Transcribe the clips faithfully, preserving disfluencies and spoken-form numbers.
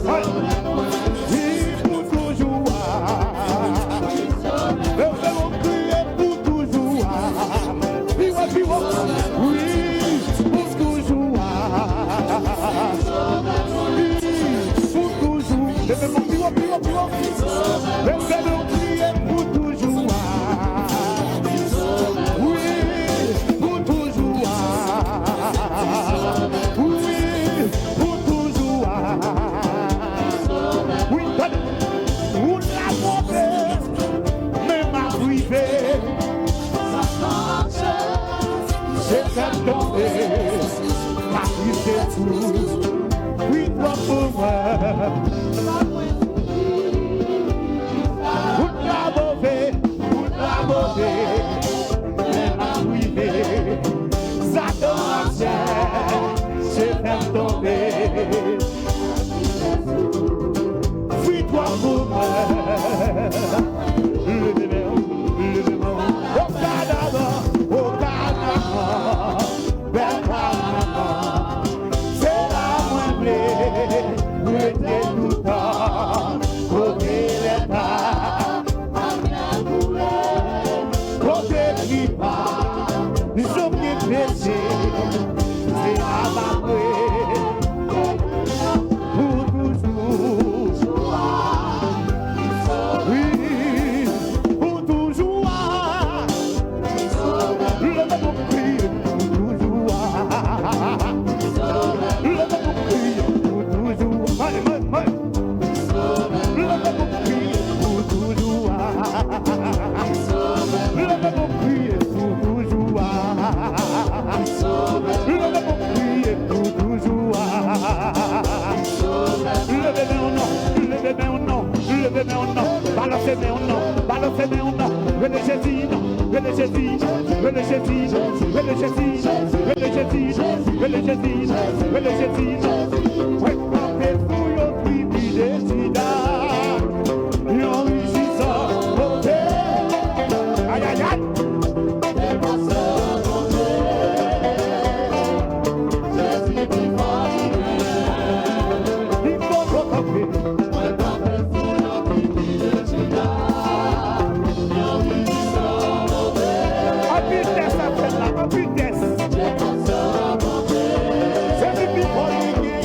Wi, pou toujou a. Leve men w, kriye pou toujou a. Pi wo, pi wo. Wi, pou toujou a. Wi, pou toujou. Leve men w, pi wo, pi wo, pi wo. Leve men w, kriye pou toujou a. Wi, pou toujou a. Wi, pou toujou a. Wi, tande. Wout la twonpe, men m ap rive. Se fè m tonbe, m ap rive tou. Wi, twò pou mwen. Wout la move, wout la move, men m ap rive. Satan ap chèche fè m tonbe. Fwi twò pou mwen. Leve men w, leve men w. Okanagan, Okanagan, bèl Okanagan. Se la mwen vle rete toutan. Kote lèta kote ki pa, nou sot gen peche, se la m ap rete pou toujou. Wi, pou toujou a. Leve men w, kriye pou toujou a. Leve men w, kriye pou toujou a. Mwen, mwen, mwen. Leve men w, kriye pou toujou a. Leve men w, kriye pou toujou a. Leve men w, kriye pou toujou a. Leve men w non, leve men w non, leve men w non. Balanse men w non, balanse men w non. Rele Jezi non, rele Jezi, rele Jezi, rele Jezi, rele Jezi, rele Jezi, rele Jezi. Mwen kanpe sou yon tribi de Jida. Yon rijisans monte. Ayayay. Jezi pi fò ki menm. Pi fò, fò kanpe. Mwen kanpe sou yon tribi de Jida. Yon rijisans monte. Anpil tès ap fèt la, anpil tès. Jezi pi fò li ye.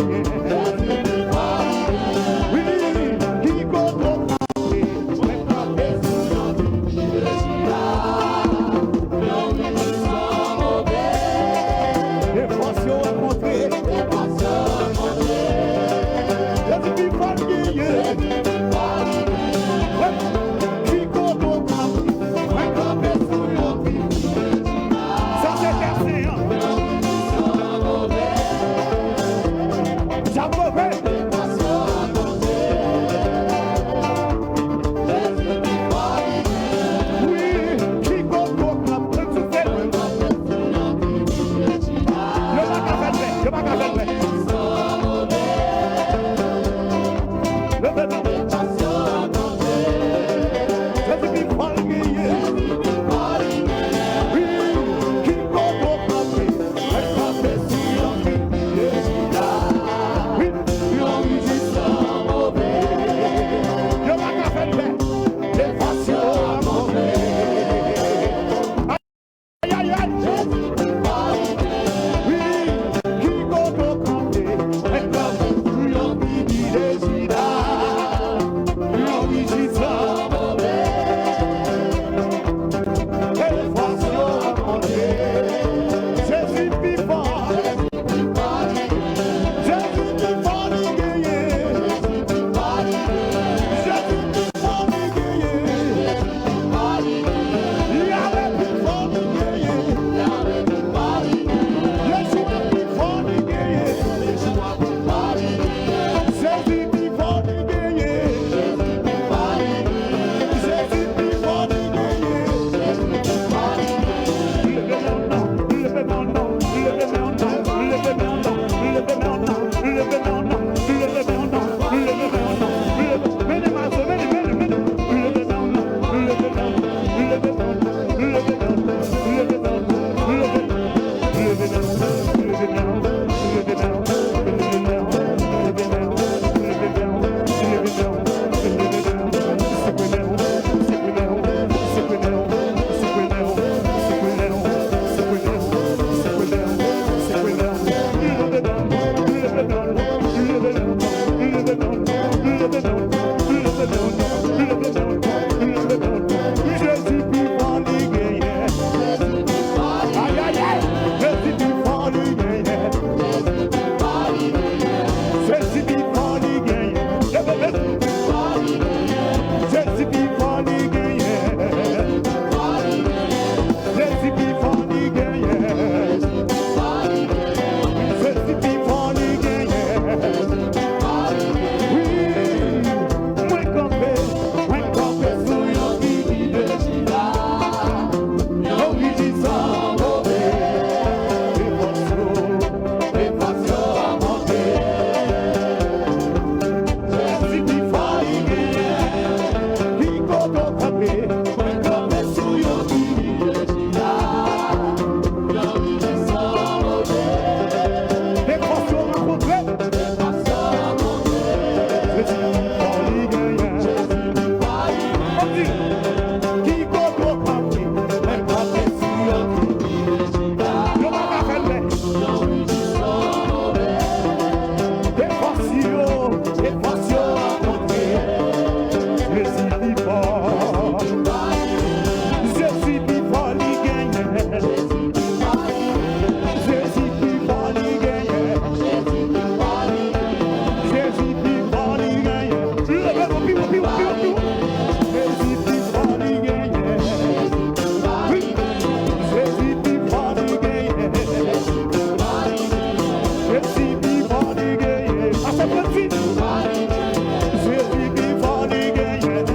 Jezi pi fò li genyen.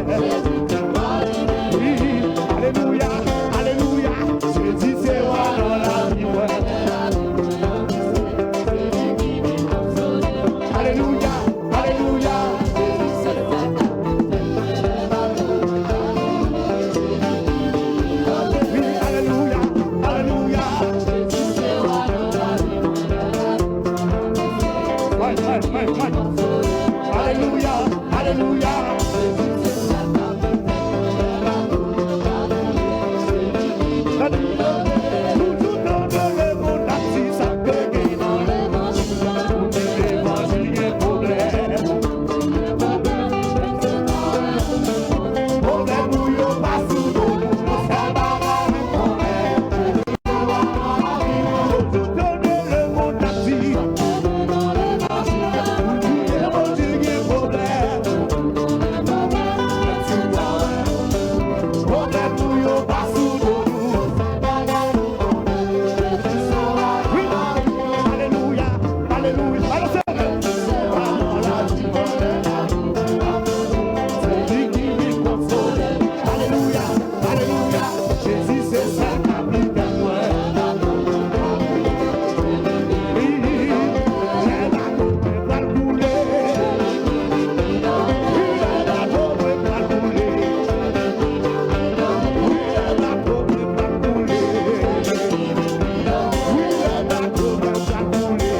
Wi, alelouya, alelouya. Jezi se wa nan lavi mwen. Alelouya, alelouya. Wi, alelouya, alelouya. Mwen, mwen, mwen, mwen. Alelouya, alelouya. Tande, nou tout tande lemonn ap di sa k gen nan levanjil. Pou di levanjil gen pwoblèm. Pwoblèm ou yo pa sou do nou, nou fè bagay nou konnen. Tout tande lemonn ap di. Pou di levanjil gen pwoblèm. Pwoblèm nou yo pa sou do nou. Wi, alelouya, alelouya. Alò, se Alelouya, alelouya, Jezi se sèl kapitèn mwen. Wi, lè bato mwen pral koule. Wi, lè bato mwen pral koule. Wi, lè bato mwen pral koule. Wi, lè bato mwen pral koule.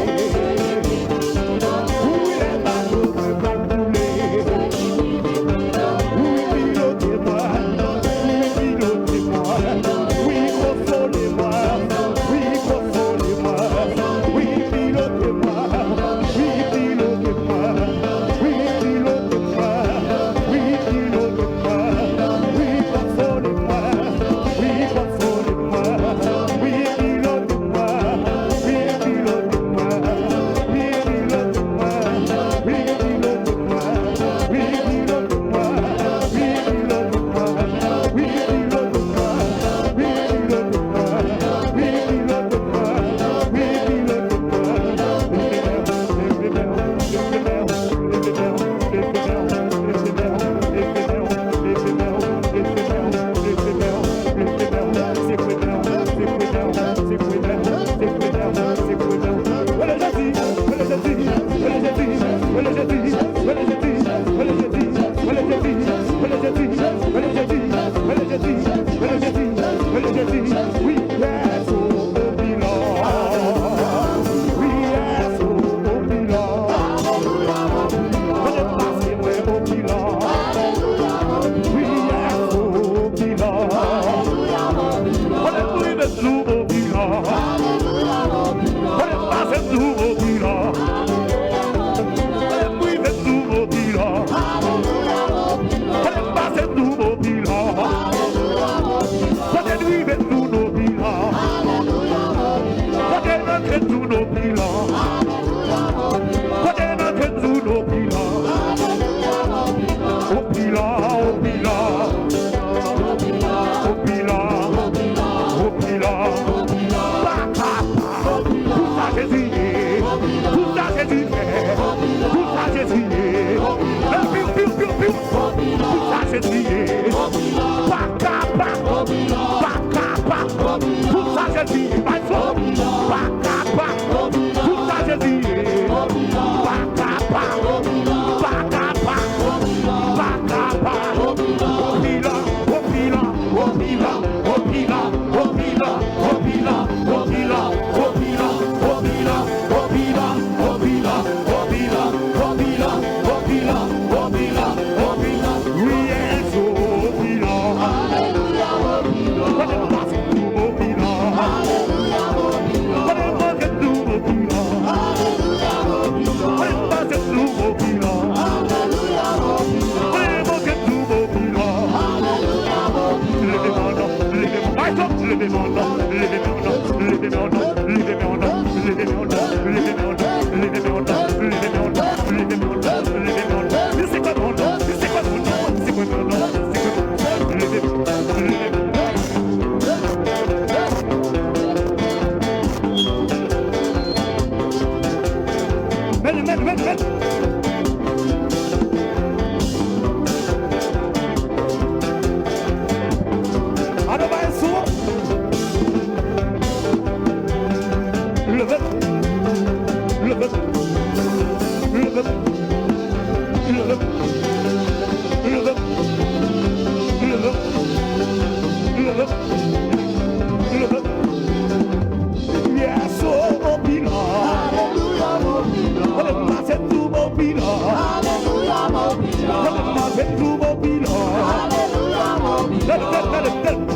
Wi, lè bato mwen pral koule. Wi, pilote mwen. Wi, pilote mwen. Wi, konsole mwen. Wi, konsole mwen. Wi, pilote mwen. Wi, pilote mwen. Wi, pilote mwen. Wi, pilote mwen. Wi, konsole mwen. Wi, konsole mwen. Wi, pilote mwen. Wi, pilote mwen. Wi, pilote mwen. Wi, pilote mwen. Alelouya, mon pilan. Wi, yes, oh, pilan. Alelouya, mon pilan. Kote m rive sou, oh, pilan. Alelouya, mon pilan. Kote m pase sou, oh, pilan. Alelouya, mon pilan. Kote m rive sou, oh, pilan. Alelouya, mon pilan. Kote m pase sou, oh, pilan. Alelouya, mon pilan. Kote n rive sou, oh, pilan. Alelouya, mon pilan. Kote n antre sou, oh, pilan. Alelouya, mon pilan. Kote n antre sou, oh, pilan. Alelouya, mon pilan. Oh, pilan, oh, pilan. Oh, pilan, oh, pilan. Oh, pilan, oh, pilan. Pa ka pa. Pou sa Jezi ye. Pou sa Jezi fè. Pou sa Jezi ye. Piu, piu, piu, piu. Pou sa Jezi ye. Pa ka pa. Pa ka pa. Pou sa Jezi ye. Bay fò. Pa ka pa. Pou sa Jezi ye. Pa ka pa. Pa ka pa. Pa ka pa. Opilan, opilan, opilan, opilan, opilan, opilan, opilan. Wi, yes, oh.